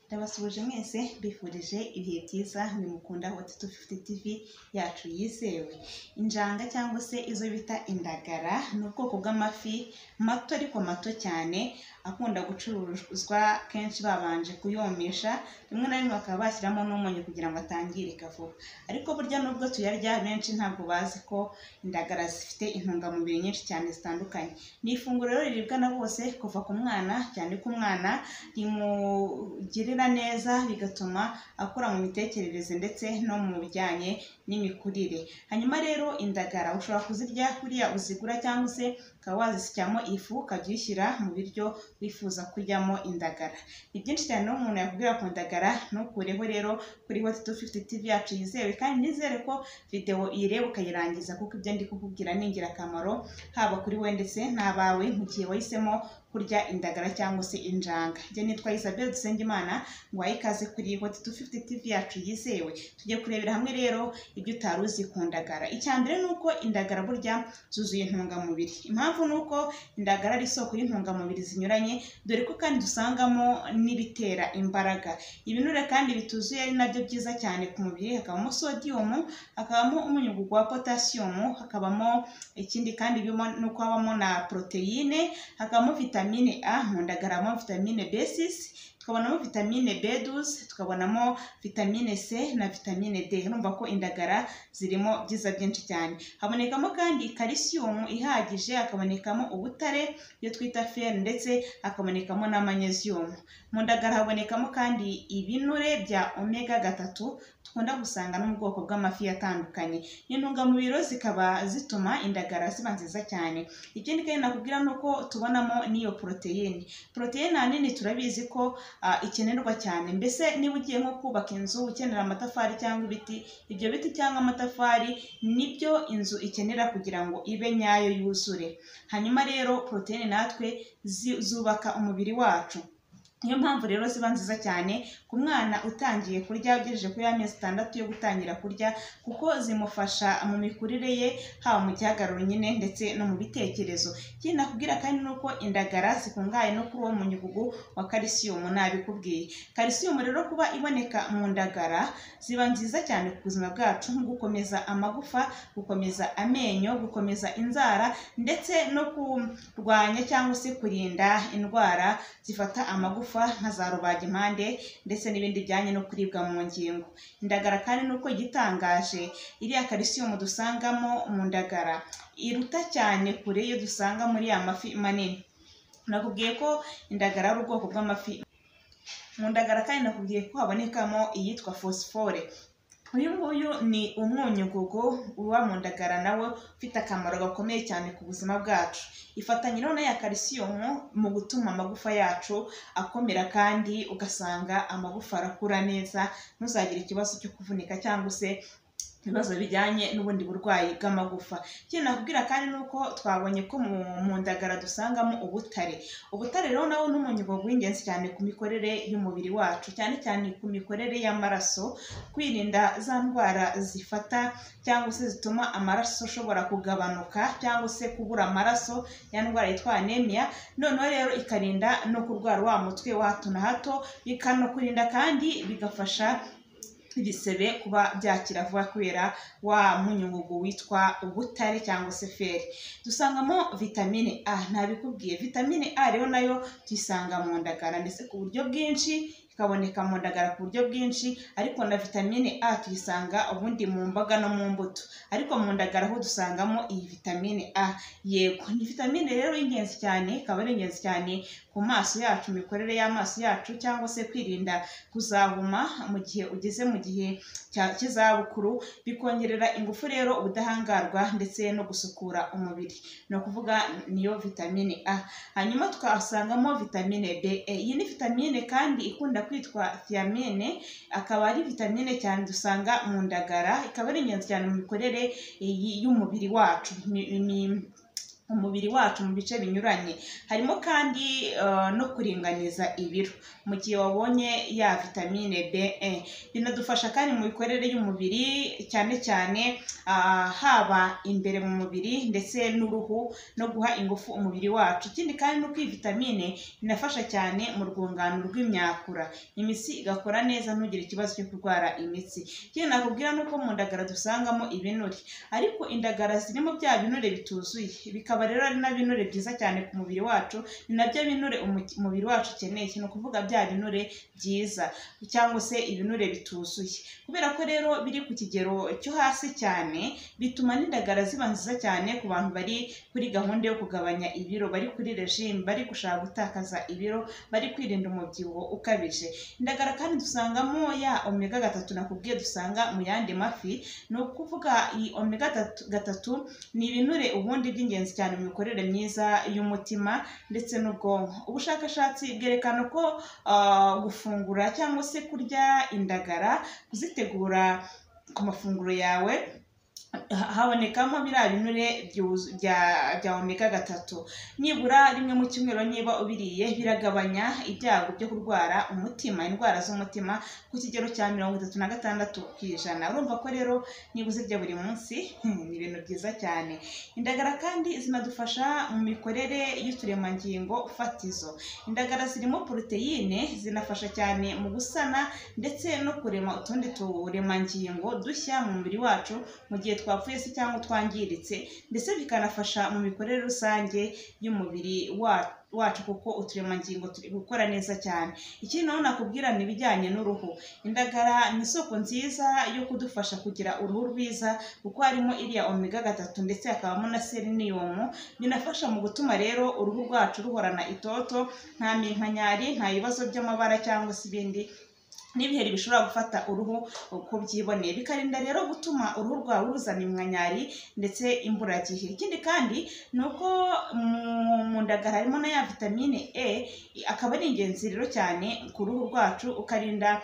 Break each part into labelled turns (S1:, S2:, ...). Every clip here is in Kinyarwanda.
S1: Ndabasuhuje mwese, mbifurije ibihe byiza mukunda Hot 250 TV yacu yizewe. Injanga cyangwa se izo bita indagara ni ubwoko bw'amafi mato ariko mato cyane, akunda gucuruzwa kenshi babanje kuyumisha, rimwe na rimwe bakaba bashyiramo n'umunyu kugira ngo atangirika vuba. Ariko burya nubwo tuyarya, benshi ntabwo bazi ko indagara zifite intungamubiri nyinshi cyane zitandukanye. Ni ifunguro rero riribwa na bose, kuva ku mwana, cyane ko umwana rimugirira neza, bigatuma akura mu mitekerereze ndetse no mu bijyanye n'imikurire. Hanyuma rero indagara ushobora kuzirya kuriya uzigura, cyangwa se ukaba wazisyamo ifu ukajya uyishyira mu biryo wifuza kuryamo indagara. Ni byinshi cyane rero umuntu yakubwira ku ndagara. Ntukureho rero kuri Hot 250 TV yacu yizewe, kandi nizere ko video uyireba ukayirangiza, kuko ibyo ndi kukubwira ni ingirakamaro haba kuri we ndetse n'abawe mu gihe wahisemo kurya indagara cyangwa se injanga. Njye nitwa Isabelle Dusengimana, nguhaye ikaze kuri Hot 250 TV yacu yizewe. Tugiye kurebera hamwe rero ibyo utari uzi ku ndagara. Icya mbere ni uko indagara burya zuzuye intungamubiri. Impamvu ni uko indagara ari isoko y'intungamubiri zinyuranye, dore ko kandi dusangamo n'ibitera imbaraga. Ibinure kandi bituzuye ari nabyo byiza cyane ku mubiri, hakabamo sodium, hakabamo umunyungugu wa potassium, hakabamo ikindi kandi birimo nuko habamo na poroteyine, hakabamo vitamine A, mu ndagara habamo vitamine B6, tukabonamo vitamine B12, tukabonamo vitamine C na vitamine D. Urumva ko indagara zirimo byiza byinshi cyane. Habonekamo kandi calcium ihagije, hakabonekamo ubutare iyo twita fer, ndetse hakabonekamo na magnesium. Mu ndagara habonekamo kandi ibinure bya omega 3 dukunda gusanga no mu bwoko bw'amafi atandukanye. Intungamubiri zikaba zituma indagara ziba nziza cyane. Ikindi kandi nakubwira ni uko tubonamo n'iyo poroteyine. Poroteyine ahanini turabizi ko ikenerwa cyane. Mbese niba ugiye nko kubaka inzu ukenera amatafari cyangwa ibiti, ibyo biti cyangwa amatafari nibyo inzu ikenera kugira ngo ibe nyayo yuzure. Hanyuma rero poroteyine natwe zubaka umubiri wacu. Niyo mpamvu rero ziba nziza cyane ku mwana utangiye kurya, ugejeje kuri ya mezi 6 yo gutangira kurya, kuko zimufasha mu mikurire ye, haba mu gihagararo nyine ndetse no mu bitekerezo. Ikindi nakubwira kandi ni uko indagara zikungahaye no kuri uwo munyugugu wa calcium nabikubwiye. Calcium rero kuba iboneka mu ndagara ziba nziza cyane ku buzima bwacu, mu gukomeza amagufa, gukomeza amenyo, gukomeza inzara, ndetse no kurwanya cyangwa se kurinda indwara zifata amagufa nka za rubagimpande ndetse n'ibindi bijyanye no kuribwa mu ngingo. Indagara kandi nuko igitangaje, iriya calcium dusangamo mu ndagara iruta cyane kure iyo dusanga muri ya mafi manini. Nakubwiye ko indagara ari ubwoko bw'amafi. Mu ndagara kandi nakubwiye ko habonekamo iyitwa phosphore. Uyu nguyu ni umwunyugugu uba mu ndagara, nawe ufite akamaro gakomeye cyane ku buzima bwacu. Ifatanya rero na ya calcium mu gutuma amagufa yacu akomera, kandi ugasanga amagufa arakura neza, ntuzagire ikibazo cyo kuvunika cyangwa se ibibazo bijyanye n'ubundi burwayi bw'amagufa. Ikindi nakubwira kandi ni uko twabonye ko mu ndagara dusangamo ubutare. Ubutare rero nawo ni umunyugugu w'ingenzi cyane ku mikorere y'umubiri wacu, cyane cyane ku mikorere y'amaraso, kwirinda za ndwara zifata cyangwa se zituma amaraso ashobora kugabanuka cyangwa se kubura amaraso, ya ndwara yitwa anemia. Noneho rero ikarinda no kurwara wa mutwe wa hato na hato, bikanakurinda kandi bigafasha ibisebe kuba byakira vuba kubera wa munyungugu witwa ubutare cyangwa se feri. Dusangamo vitamine A ntabikubwiye. Vitamine A rero nayo tuyisanga mu ndagara ndetse ku buryo bwinshi, ikaboneka mu ndagara ku buryo bwinshi, ariko na vitamine A tuyisanga ubundi mu mboga no mu mbuto, ariko mu ndagara ho dusangamo iyi vitamine A. Yego, ni vitamine rero y'ingenzi cyane, ikaba ari ingenzi cyane ku maso yacu, imikorere y'amaso yacu, cyangwa se kwirinda kuzahuma mu gihe ugeze mu gihe cy'izabukuru, bikongerera ingufu rero ubudahangarwa ndetse no gusukura umubiri. Ni ukuvuga niyo vitamine A. Hanyuma tukasangamo vitamine B. Iyi ni vitamine kandi ikunda kwitwa thiamine, akaba ari vitamine cyane dusanga mu ndagara, ikaba ari ingenzi cyane mu mikorere y'umubiri wacu. umubiri wacu mu bice binyuranye. Harimo kandi no kuringaniza ibiro mu gihe wabonye ya vitamine B1. Binadufasha kandi mu mikorere y'umubiri, cyane cyane haba imbere mu mubiri ndetse n'uruhu, no guha ingufu umubiri wacu. Ikindi kandi nuko iyi vitamine inafasha cyane mu rwungano rw'imyakura, imitsi igakora neza, ntugire ikibazo cyo kurwara imitsi. Ikindi nakubwira nuko mu ndagara dusangamo ibinure, ariko indagara zirimo bya binure bituzuye, bikaba rero ari na binure byiza cyane ku mubiri wacu, ni nabyo binure umubiri wacu ukeneye, ni ukuvuga bya binure byiza cyangwa se ibinure bituzuye. Kubera ko rero biri ku kigero cyo hasi cyane, bituma n'indagara ziba nziza cyane ku bantu bari kuri gahunda yo kugabanya ibiro, bari kuri regime, bari gushaka gutakaza ibiro, bari kwirinda umubyibuho ukabije. Indagara kandi dusangamo ya omega 3 nakubwiye dusanga mu yandi mafi, ni ukuvuga iyi omega 3 ni ibinure ubundi by'ingenzi cyane mu mikorere myiza y'umutima ndetse n'ubwonko. Ubushakashatsi bwerekana ko gufungura cyangwa se kurya indagara, kuzitegura ku mafunguro yawe, habonekamo biriya binure bya omega 3 nibura rimwe mu cyumweru. Niba ubiriye biragabanya ibyago byo kurwara umutima, indwara z'umutima ku kigero cya 36%. Urumva ko rero niba uzirya buri munsi ni ibintu byiza cyane. Indagara kandi zinadufasha mu mikorere y'uturemangingo fatizo. Indagara zirimo poroteyine, zinafasha cyane mu gusana ndetse no kurema utundi turemangingo dushya mu mubiri wacu mu gihe twapfuye se cyangwa twangiritse, ndetse bikanafasha mu mikorere rusange y'umubiri wacu kuko uturemangingo turi gukora neza cyane. Ikindi naho nakubwira ni ibijyanye n'uruhu. Indagara ni isoko nziza yo kudufasha kugira uruhu rwiza, kuko harimo iriya omega 3 ndetse hakabamo na selenium, binafasha mu gutuma rero uruhu rwacu ruhorana itoto, nta minkanyari, nta bibazo by'amabara cyangwa se ibindi n'ibiheri bishobora gufata uruhu uko byiboneye, bikarinda rero gutuma uruhu rwawe ruzana iminkanyari ndetse imburagihe. Ikindi kandi ni uko mu ndagara harimo na ya vitamine E, akaba ari ingenzi rero cyane ku ruhu rwacu, ukarinda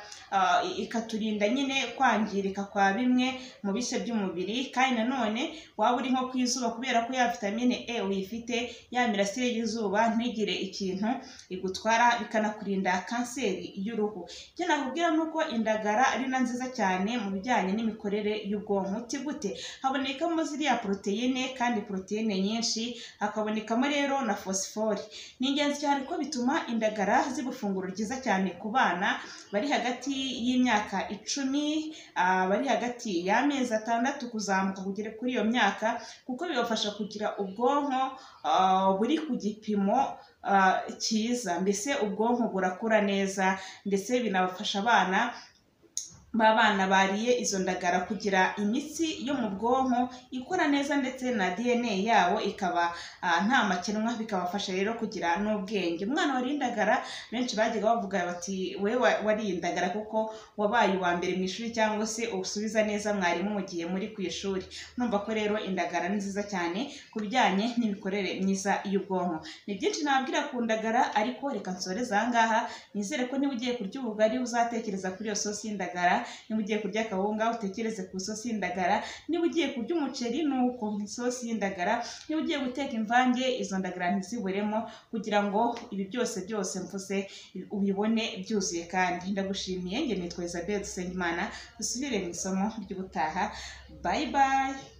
S1: ikaturinda nyine kwangirika kwa bimwe mu bice by'umubiri. Kandi nanone waba uri nko ku izuba, kubera ko ya vitamine E uyifite, ya mirasire y'izuba ntigire ikintu igutwara, bikanakurinda kanseri y'uruhu. Icyo nakubwira nuko indagara ari na nziza cyane mu bijyanye n'imikorere y'ubwonko. Uti gute? Habonekamo ziriya poroteyine, kandi poroteyine nyinshi, hakabonekamo rero na fosifore. Ni ingenzi cyane ko bituma indagara ziba ifunguro ryiza cyane ku bana bari hagati y'imyaka 10, bari hagati y'amezi 6 kuzamuka kugera kuri iyo myaka, kuko bibafasha kugira ubwonko buri ku gipimo cyiza, mbese ubwonko burakura neza, ndetse binabafasha abana b'abana bariye izo ndagara kugira imitsi yo mu bwonko ikora neza, ndetse na DNA yabo ikaba nta makemwa, bikabafasha rero kugira n'ubwenge. Umwana wariye indagara, benshi bajyaga bavuga bati we wariye indagara kuko wabaye uwa mbere mu ishuri, cyangwa se usubiza neza mwarimu mu gihe muri ku ishuri. Numva ko rero indagara ni nziza cyane ku bijyanye n'imikorere myiza y'ubwonko. Ni byinshi nababwira ku ndagara, ariko reka nsoreze aha ngaha. Nizere ko niba ugiye kurya ubugari uzatekereza kuri iyo sosi y'indagara, niba ugiye kurya akawunga utekereze ku isosi y'indagara, niba ugiye kurya umuceri nuko isosi y'indagara, niba ugiye guteka imvange izo ndagara ntiziburemo, kugira ngo ibi byose byose mvuze ubibone byuzuye. Kandi ndagushimiye, njye nitwa Isabelle Dusengimana, dusubire mu isomo ry'ubutaha. Bye bye.